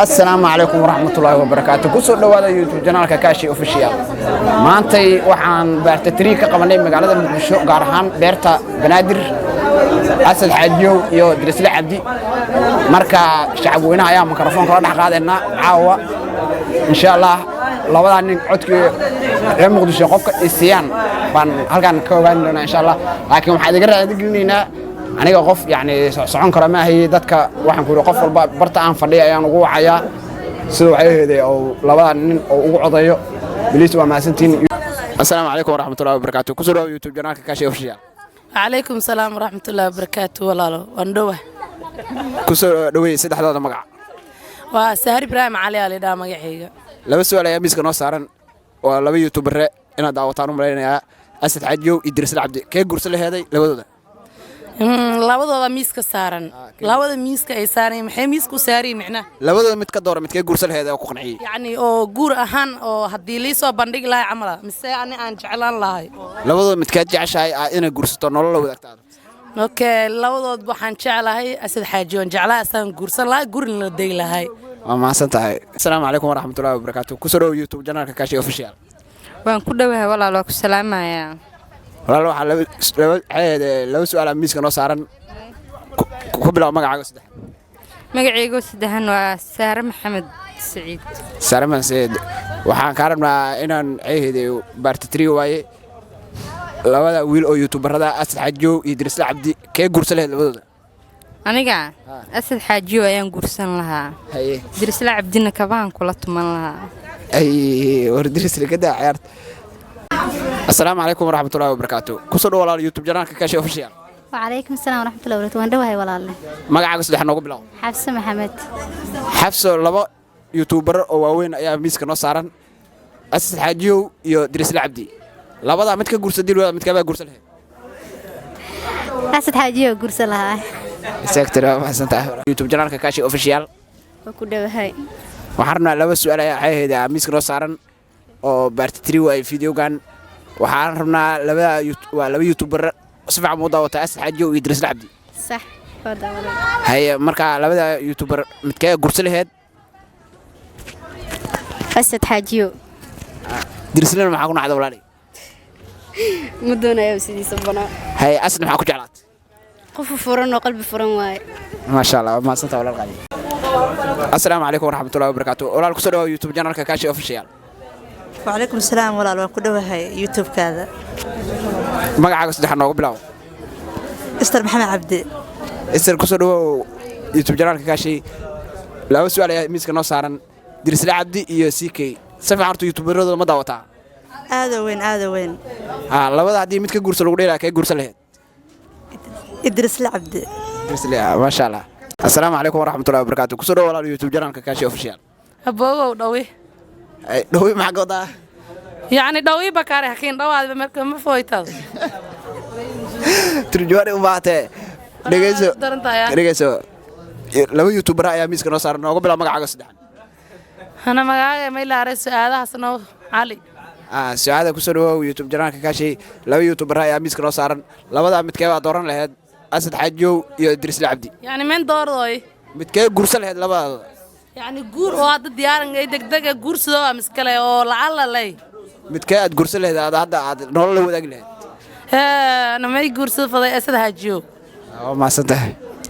Assalaamu calaykum waraxmatullaahi wabarakaatu. Kusoo dhowaada YouTube channelka Kaashi Official. Maantay waxaan part 3 ka qabanay magaalada Muqdisho, gaar ahaan beerta Banaadir, Asad Xaajiyow iyo Dirisle Cabdi. Marka shacab weynaha ayaa mikrofoonka la dhex qaadaynaa caawa, insha Allah. Labadaa nin codkii reer Muqdisho qofka isiyaan baan halkan ka ogaan doonaa, insha Allah. Laakiin waxaan idiga raadigelinaynaa, aniga qof yani socon kara ma ahaye, dadka waxaan ku yidhi qof walba barta aan fadhiya ayaan ugu wacayaa sida waxay aheeday oo labada nin oo ugu codayo. Please, waa mahadsantihiin. Assalaamu calaykum waraxmatullahi wabarakaatu. Kusoo dhawo YouTube channelka Kaashi Official. Calaykum salaam waraxmatullaahi wabarakaatu. Walaalo, waan dhowa. Kusoo dhaweey saddexdooda magac. Waa Sahar Ibraahim Cali aa lidhaha magacayga. Laba su'aal ayaa miiska noo saaran, waa laba youtubere inaad daawataan u malaynayaa, Asad Xajiyow iyo Dirisle Cabdi. Kee guursa la heeday labadooda? Labadooda miiska saaran, labada miiska ay saaran, maxay miiska u saariyin micnaha? Labadooda mid ka doora, midkee guursa la heeday oo ku qanciyey? Yacni oo guur ahaan oo haddii lii soo bandhigi lahay camala, mise ani aan jeclaan lahay? Labadooda midkeed jeceshahay aa inay guursato, nolol la wadaagta? Okay, labadood waxaan jeclahay Asad Xaaji, waan jeclahay, asaan guursan lahay, gurina la degi lahay. Waa mahadsan tahay. Asalaamu calaykum waraxmatullahi wabarakaatu. Kusoo dhawo YouTube channelka Kaashi Official. Waan ku dhowahay walaal, waa ku salaamayaa. Walaal, waxaa laba laba waxay laba su'aal miiska noo saaran. Ku bilaabo magacaaga saddex. Magacaygu saddexan waa Saare Maxamed Saciid. Saare Maxamed, waxaan kaa rabnaa inaan waxay part 3 waaye, labada wiil oo youtuberada, Asad Xajiyow iyo Dirisle Cabdi, kee guursan lahayd labadooda? Aniga Asad Xaajiyo ayaan guursan lahaa. Haye. Dirisla Cabdina kabahan kula tuman lahaa. Ay, war Dirisle ka daa ciyaarta. Assalaamu calaykum waraxmatullaahi wabarakaatu. Kusoo dhow walaal YouTube channelka Kaashi Official. وعليكم السلام ورحمة الله وبركاته. Waan dhowahay walaalle. Magacaaga saddex noogu bilow. Xafse Maxamed. Xafso, laba youtuber oo waaweyn ayaa miiska noo saaran, Asad Xaajiyow iyo Dirisle Cabdi. Labadaa mid ka guursa dilwada, mid kabaa guursan lahayd? Asad Xaajiyo guursan lahaa. Isaagtira, waa mahadsantahay. YouTube channelka Kaashi Official. Waa ku dhowahay. Waxaan rabnaa laba su'aal ayaa waxay ahayd miiska noo saaran oo part 3 waay videogan. Waxaan rabnaa labada waa laba youtuber, si fiican muu daawataa, Asad Xaajiyow iyo Dirisle Cabdi? Sax, waa daawaday. Haye, marka labada youtuber midkee guursan lahayd? Asad Xaajiyo. Dirislena maxaa ku nacda, walaali? Ma doonayo sidiisa banaa. Haye, Asad maxaa ku jeclaatay? Qof furan oo qalbi furan waaye. Maasha Allah, waa mahadsantahay walaal qaali. Assalaamu calaykum waraxmatullahi wabarakaatu. Walaal, kusoo dhawaw YouTube channelka Kaashi Official. وعليكم السلام walaal, waan ku dhowahay YouTube-kaada. Magacaaga saddex noogu bilow. Istar Maxamed Cabdi. Istar, kusoo dhawow YouTube channelka Kaashi. Laba su'aal ayaa miiska noo saaran, Dirisle Cabdi iyo CK. Si fiican horta youtuberadooda ma daawataa? Aada weyn, aada weyn. Ha, labada haddii mid ka guursa lagu dheelaa, kee guursan lahayd? Idrisle Cabdi. Dirisle, maasha Allah. Assalaamu calaykum waraxmatullahi wabarakaatu. Kusoo dhawow walaal YouTube channelka Kaashi Official. Aboogow, dhawi. Ay, dhawi maxaa ka wadaa? Yacni dhawi bakaare hakiin dhawaadba marka ma fooytado. Turjumaani u baahatee. Dhegeyso. Daran tahay, ah. Dhegeyso, laba youtuber ayaa miiska noo saaran. Nooga bilaab magacaaga saddexan. Hana magaaga maylaare su-aadahaas noo Cali. Ah, su-aada, kusoo dhawow YouTube channelka Kaashi. Laba youtuber ayaa miiska noo saaran, labadaa midkee baa dooran lahayd, Asad Xaajiyow iyo Dirisle Cabdi? Yacni men doordooy? Midkee guursan lahayd labadaada? Yacni guur oo hadda diyaaran ay degdega guursadoo ah miskale oo lacala ley? Midkee aad guursan lahayd, aad hadda aad nolol la wadaagi lahayd? Hee, namay guursado faday Asad Xaajiyow. Waa mahadsan tahay.